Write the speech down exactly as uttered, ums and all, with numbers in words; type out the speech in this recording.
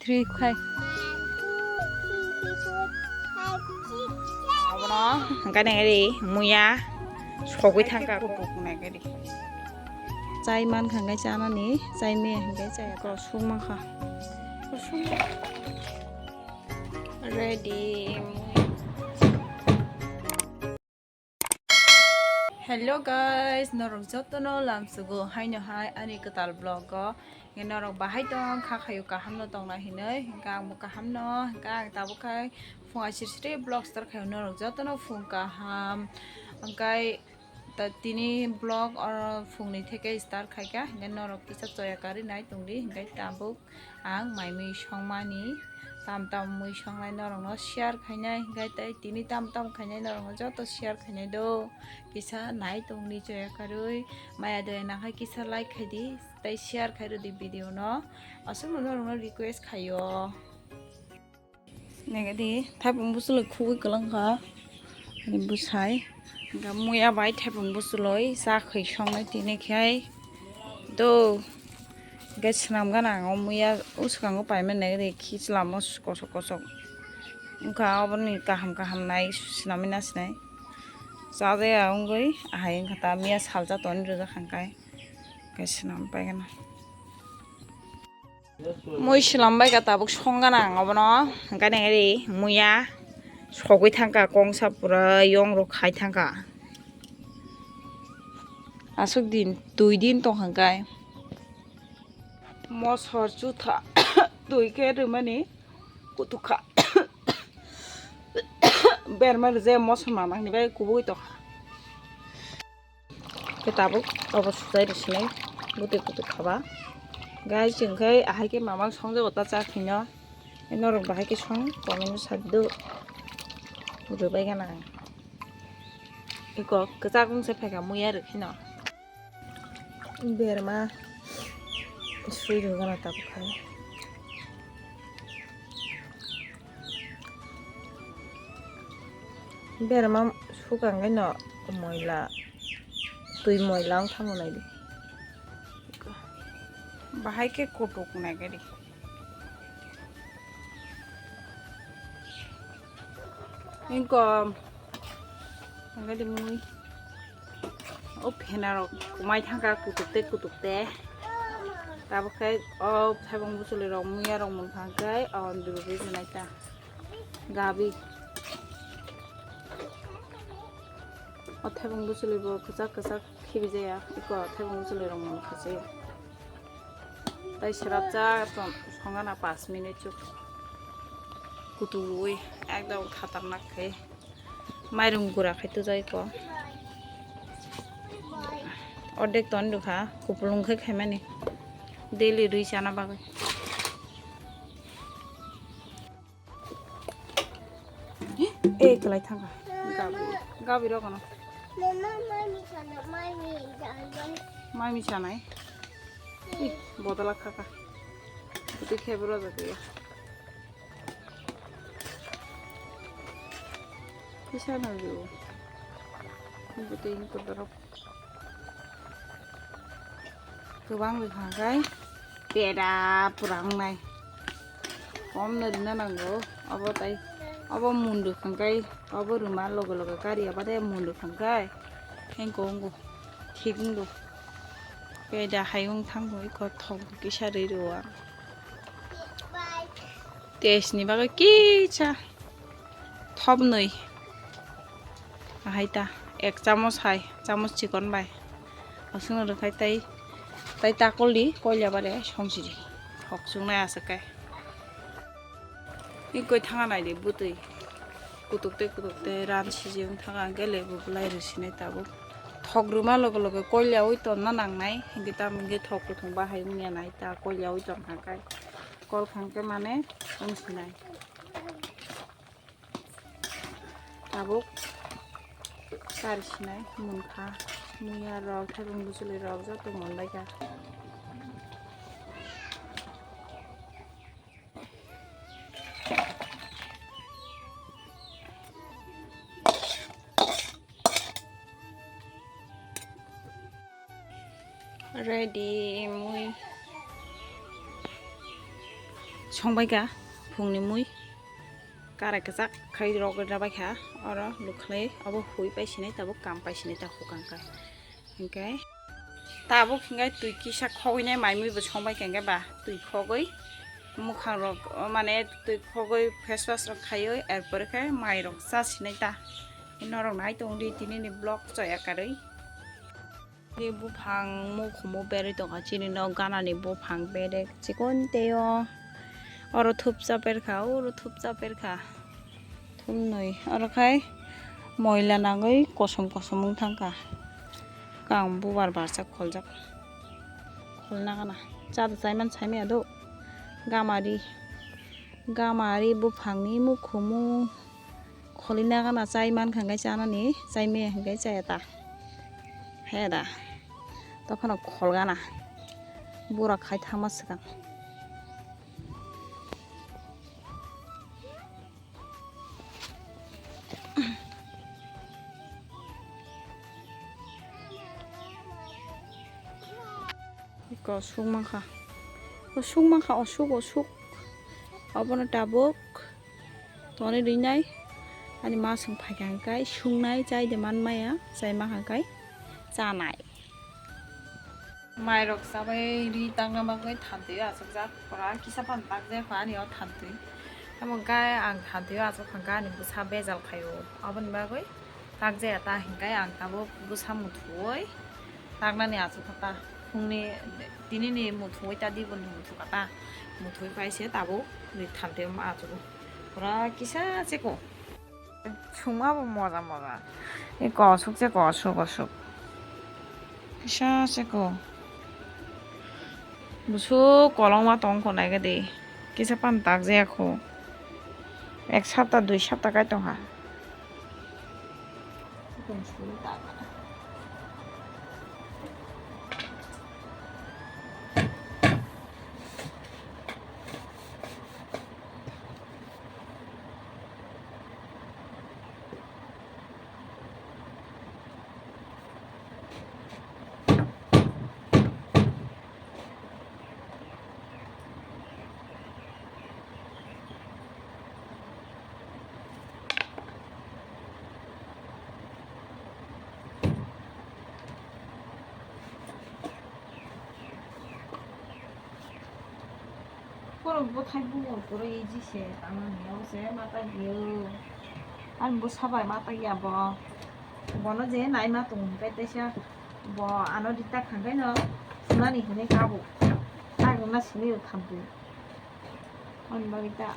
Twi khai. Abono hwnkhe nengri muya sogwi thangkha. Chai mankha hwnkhe chanani, chai maya hwnkhe chaya kosuk mankha. Ready. Hello guys, norok jotono lamsugo haino hai ani kwtal vlog o. Nge norok bahai tong kha khayo kaham no tongna hinoi, hwnkhe ang bo kaham no, hwnkhe ang tabuk khai phung asir sri vlog start khayo norok jotono phung kaham. Hwnkhe ta tini vlog oro phungni theke start khaikha, hwnkhe norok kisa choya karwi nai tongdi, hwnkhe tabuk ang mai mui songmani, tam tam mui songnai norokno share khainai, hwnkhe tei tini tam tam khainai norokno joto share khainai do, kisa nai tongdi choya karwi, maya doya nangkha kisa like khaidi, tei share khairwdi video no, aswkno norokno request khaio. Nengedi thaipung bwswlwi khugwi kwlwngkha ani bwsai. Hwnkhe muya bai thaipung bwswlwi cha khwi songnai tini khai do. Hwnkhe swnam gana ang o muya o swkango paimani nengedi khichilamo kosok kosok wngkha, oboni kaham kaham nai swnamwi nasinai. Chajaya wngwi ahai wngkha ta, miya salsa tongni rwjak kha hwnkhe, hwnkhe swnam paigana. Mui slam bai ka tabuk song gana ang obono, hwnkhe nengri muya sogwi thangkha kongsa pura yong rok khai thangkha. Aswk din twi din tong hwnkhe mosor chutha twi khe rwmani kutukha berma rwjak mosor mamang ni bai kubui tongkha. Khe tabuk obo sujai rw sinai bwtwi kutuk khaba. Guys, chwng khe ahai khe mamang songjago ta cha khwino. Norok bahai khe song comment o sa do. Rwbai gana ang. Iko kwchak wngse phaikha muya rw kheno. Berma sui rw gana tabuk khai. Berma sukang no moila, twi moila wng thangma naidi. Bahai khe kutuk naikhe di. Ingko, naikhe di mui. O phena rok kumai thangkha kutuk tei kutuk tei. Tabuk khe o thaibung bwchwlwi rok muya rok munkha khe o durugwi mwnai ta. Gabi. O thaibung bwchwlwi bo kwchak kwchak khibi jaya. Iko thaibung bwchwlwi rok munkha se. Tai srapjak tong songana pas minute chuk. Kutuk rwi ekdom khatarnak khe. Mairum gura khai tujai ko. Ordek ton dukha, kupulung khai khaimani. Daily rwi chana bagwi. Eh, kwlai thangkha. Gabi, gabi rok ano. Mama, mai mi sana, mai mi sana. Mai mi sanai. Ih, bodol khaka. Bwtwi khe bwrajak ya. Kisa nang rio. Bwtwi ni kotorok. Kwbang rwkha khe peda pura wngnai. Kom no rina nango. Obo tai, obo mun rwkha khe, obo rwma loge loge kari abade mun rwkha khe. Hengko wngo. Thik wngo. Peda hai wng thango iko thok kisa rwi rwo ang. Test ni bagwi kisa thopnwi. Ahai ta ek chamos hai, chamos chikon bai. Aswkno rwkhai tai, tai takol di koila bare songsidi. Thok chungnai aswk khe. Ni koi thanga nai di bwtwi. Kutuk tei kutuk tei ran siji wng thanga hwnkhe lebu bwlai rw sinai tabuk. Thok rwma loge loge koilaui tonna nangnai, hinkhe tamo hinkhe thok kuthung bahai wngya nai ta koilaui tongkha khe. Kol khangkhe mane wng sinai. Tabuk kari sinai munkha, muya rok, thaibung bwchwlwi rok joto munbaikha. Ready mui. Songbaikha phungni mui, karai kwchak khai rok rabaikha, oro lukhlai abo hui paisinai tabuk kam paisinai ta hukang kha. Hinkhe tabuk hinkhe twi kisa khogwinai mai mui bo songbaikha hinkhe ba twi khogwi mukhang rok, mane twi khogwi face wash rok khaiwi, erpore khe mai rok chasinai ta. Norok nai tongdi tinini vlog choya karwi. Ni buphang mukhumu berwi tongkha, chini nok ganani buphang berek chikon tei o. Oro thupsa berkha, oro thupsa berkha. Thumnwi. Oro khai moila nangwi kosom kosom wng thangkha. Kang bubar barsa kholjak. Kholna gana. Chada chaiman saimaya do. Gamari. Gamari buphangni mukhumu. Kholina gana chai mankha hwnkhe chanani, chai maya hwnkhe chaya ta. He da. Tophano kholgana. Bura khai thangma swkang. Iko suk mankha. O suk mankha, o suk, o suk. Obono tabuk. Toni rinai ani ma swng phaikha hwnkhe sungnai chai de manmaya, chai mankha hwnkhe chanai. Mairok chabai ri tangna bagwi thantwi achukjak, pura kisa phano takjak ani o thantwi. Tamo hwnkhe ang thantwi o achukha hwnkhe ani bwsa bejal khaio, aboni bagwi takjaya ta hwnkhe ang tabuk bwsa muthuwi taknani achukha ta. Phungni tinini muthuwi ta diboni muthukha ta, muthuwi paise tabuk ri thantwi ma achugo. Pura kisa cheko. Sungma bo moja moja. E kosuk se kosuk kosuk. Kisa se ko. Busuk kolokma tong kho naikhe di. Kisa phano takjaya kho. Ek sapta dui sapta kai tongkha. Borok bwthai bumung kwrwi easy se tangmani, obo se ma tagio. Ani bwsa bai ma tagya bo. Bono je naima tongo hwnkhe teisa bo ano rita khankhe no phunani hinwi kabo. Tagrwna simi rw thamtwi. Ani bagwi ta